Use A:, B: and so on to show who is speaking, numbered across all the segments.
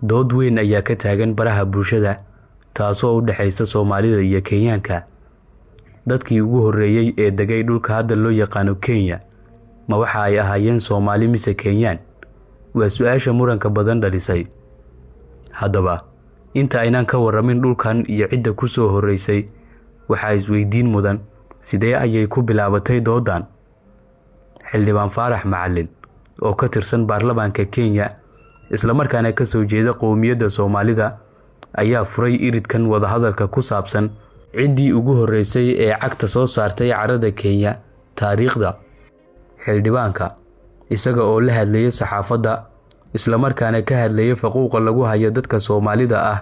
A: Dood weyn ayaa ka taagan baraha bulshada, taasoo u dhexeysa Soomaalida iyo Kenyaanka. Dadkii ugu horreeyay ee degay dhulka hadda loo yaqaano Kenya, ma waxa ay ahaayeen Soomaali mise Kenyaan? Waa su-aasha muranka badan dhalisay. Haddaba, inta aynaan ka warramin dhulkan iyo cidda ku soo horreysay, waxaa isweydiin mudan: sidee ayay ku bilaabatay doodan? Xildhibaan Faarax Macalin oo ka tirsan baarlamaanka Kenya, islamarkaana ka soo jeeda qowmiyadda Soomaalida, ayaa furay iridkan wadahadalka ku saabsan ciddii ugu horreysay ee cagta soo saartay carrada Kenya taariikhda. Xildhibaanka, isaga oo la hadlayay saxaafadda, islamarkaana ka hadlayay faquuqa lagu hayo dadka Soomaalida ah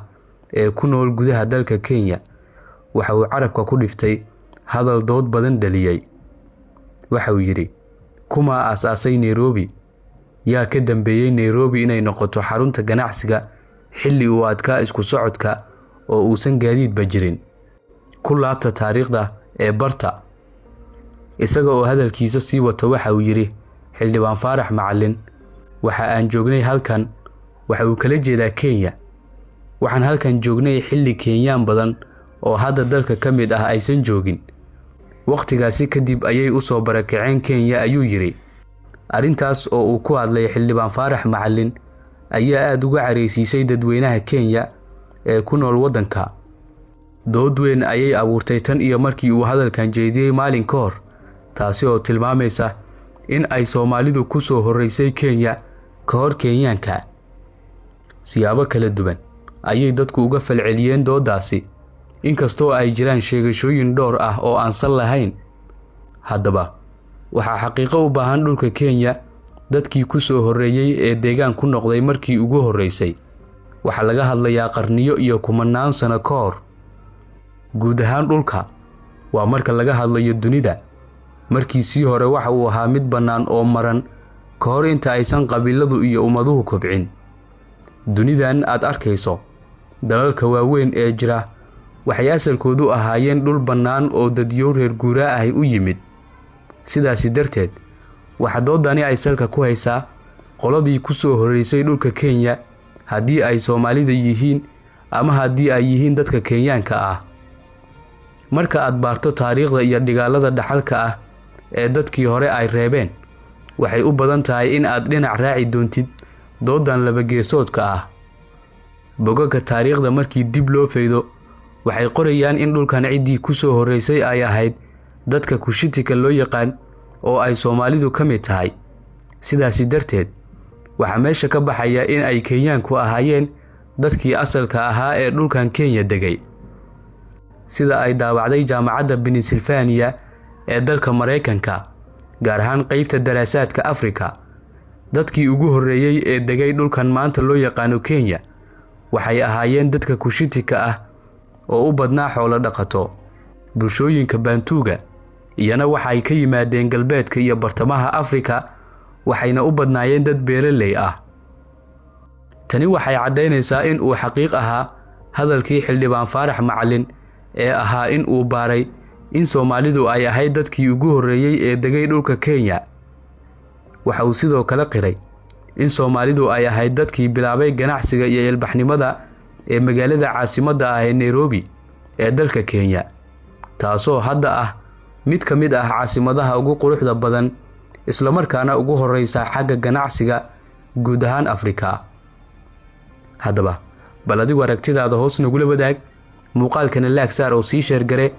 A: ee ku nool gudaha dalka Kenya, waxa uu carabka ku dhiftay hadal dood badan dhaliyay. Waxa uu yidhi: "Kumaa aasaasay Nairobi? Yaa ka dambeeyey Nairobi inay noqoto xarunta ganacsiga xilli uu adkaa isku socodka oo uusan gaadiidba jirin? Ku laabta taariikhda ee barta." Isaga oo hadalkiisa sii wata, waxa uu yidhi Xildhibaan Faarax Macalin: "Waxa aan joognay halkan," waxa uu kala jeedaa Kenya, "waxaan halkan joognay xilli Kenyaan badan oo hadda dalka ka mid ah aysan joogin. Wakhtigaasi kadib ayay u soo barakaceen Kenya," ayuu yidhi. Arrintaas oo uu ku hadlay Xildhibaan Faarax Macalin ayaa aada uga careysiisay dadweynaha Kenya ee ku nool waddanka. Dood weyn ayay abuurtay tan iyo markii uu hadalkan jeediyey maalin ka hor, taasi oo tilmaamaysa in ay Soomaalidu ku soo horreysay Kenya ka hor Kenyaanka. Siyaabo kala duwan ayay dadku uga falceliyeen dooddaasi, inkastoo ay jiraan sheegashooyin dhowr ah oo aan sal lahayn. Haddaba, waxaa xaqiiqo u baahan dhulka Kenya dadkii ku soo horreeyey ee deegaan ku noqday markii ugu horreysay. Waxaa laga hadlayaa qarniyo iyo kumanaan sano ka hor. Guud ahaan dhulka, waa marka laga hadlayo dunida, markiisii hore waxa uu ahaa mid bannaan oo maran ka hor inta aysan qabiiladu iyo ummaduhu kobcin. Dunidan aad arkayso, dalalka waaweyn ee jira waxay asalkoodu ahaayeen dhul bannaan oo dadyow reer guuraa ahi u yimid. Sidaasi darteed, waxa doodani ay salka ku haysaa qoladii ku soo horreysay dhulka Kenya, haddii ay Soomaalida yihiin ama haddii ay yihiin dadka Kenyaanka ah. Marka aad baarto taariikhda iyo dhigaalada dhaxalka ah ee dadkii hore ay reebeen, waxay u badan tahay in aad dhinac raaci doontid doodan labageesoodka ah. Bogagga taariikhda markii dib loo faydo, waxay qorayaan in dhulkan ciddii ku soo horreysay ay ahayd dadka Kushitika loo yaqaan oo ay Soomaalidu ka mid tahay. Sidaasi darteed, waxaa meesha ka baxaya in ay Kenyaanku ahaayeen dadkii asalka ahaa ee dhulkan Kenya degay. Sida ay daawacday Jaamacadda Pennsylvania ee dalka Maraykanka, gaar ahaan qeybta daraasaadka Afrika, dadkii ugu horreeyey ee degay dhulkan maanta loo yaqaano Kenya waxay ahaayeen dadka Kushitika ah oo u badnaa xoolo dhaqato. Bulshooyinka Baantuuga iyana waxay ka yimaadeen galbeedka iyo bartamaha Afrika, waxayna u badnaayeen dad beeraley ah. Tani waxay caddaynaysaa in uu xaqiiq ahaa hadalkii Xildhibaan Faarax Macalin ee ahaa in uu baaray in Soomaalidu ay ahayd dadkii ugu horreeyey ee degay dhulka Kenya. Waxa uu sidoo kale qiray in Soomaalidu ay ahayd dadkii bilaabay ganacsiga iyo ilbaxnimada ee magaalada caasimadda ah ee Nairobi ee dalka Kenya, taasoo hadda ah mid ka mid ah caasimadaha ugu quruxda badan, islamarkaana ugu horreysa xagga ganacsiga guud ahaan Afrika. Haddaba, bal adigu aragtidaada hoos nagula wadaag, muuqaalkana like saar oo sii share garee.